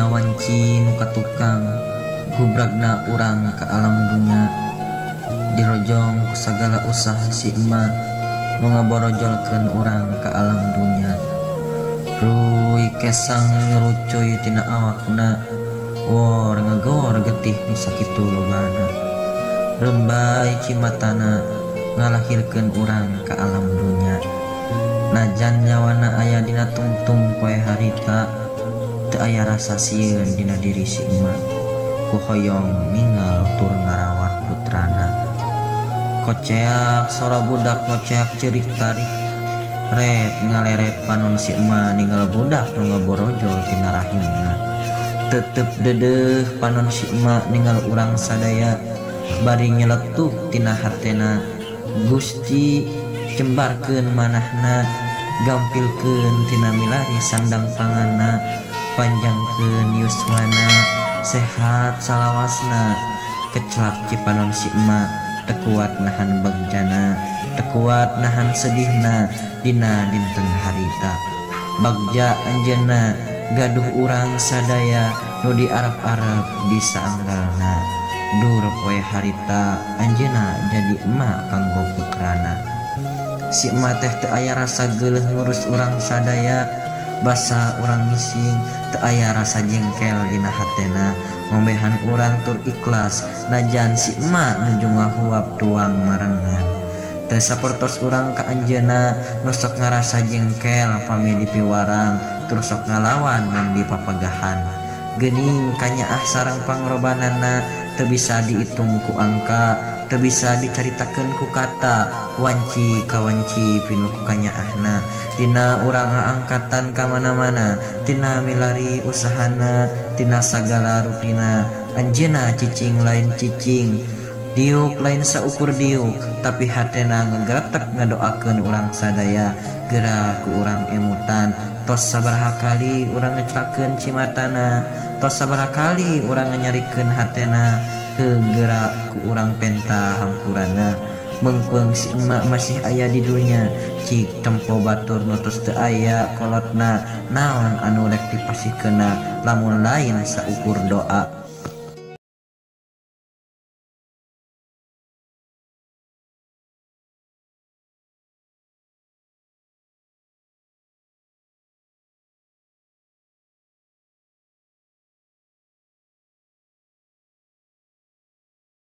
Dina wanci nu katukang gubragna urang ka alam dunya dirojong ku sagala usaha si emak nu ngaborojolkeun urang ka alam dunya. Ruy kesang nyurucuy tina awakna wor ngagor getih nu sakitu lobana. Rembay cimatana ngalahirkeun urang ka alam dunya. Najan nyawana aya dina tungtung poe harita teu aya rasa sieun dina diri si emak. Ku hoyong ningal tur ngarawat putrana. Koceak sora budak ngoceak ceurik tarik. Ret ngaleret panon si emak ninggal budak nu ngaborojol tina rahimna. Tetep dedeuh panon si emak ninggal urang sadaya bari nyeletuk tina hatena. Gusti jembarkeun manahna, gampilkeun tina milari sandang panganna, panjangkeun yuswana, sehat salawasna. Kecelak cipanon si emak teu kuat nahan bagjana, teu kuat nahan sedihna dina dinten harita. Bagja anjeunna gaduh urang sadaya nu diarep-arep di saanggalna. Dur poe harita anjeunna jadi emak kanggo putrana. Si emak teh teu aya rasa geuleuh ngurus urang sadaya, basa urang ngising teu aya rasa jengkel dina hatena. Ngombehan urang tur ikhlas najan si emak nuju ngahuap tuang marengan. Teu sapertos urang ka anjeunna nu sok ngarasa jengkel pami dipiwarang tur sok ngalawan mun dipapagahan. Geuning kanyaah sareng pangrobanana teu bisa diitung ku angka, teu bisa dicaritakeun ku kata, wanci kawanci pinuh ku kanyaahna. Tina urang angkatan ka mana-mana, tina milari usahana, tina sagala rupina. Anjeunna cicing lain cicing, diuk lain saukur diuk, tapi hatena ngagretek ngadoakeun urang sadaya. Geura ku urang emutan, tos sabaraha kali urang ngecelakeun cimatana, tos sabaraha kali urang nyarikeun hatena, geura ku urang penta hampurana. Mengkeung si emak masih aya di dunya, cik tempo batur nu tos teu aya kolotna, naon anu rek dipasihkeunna lamun lain saukur doa.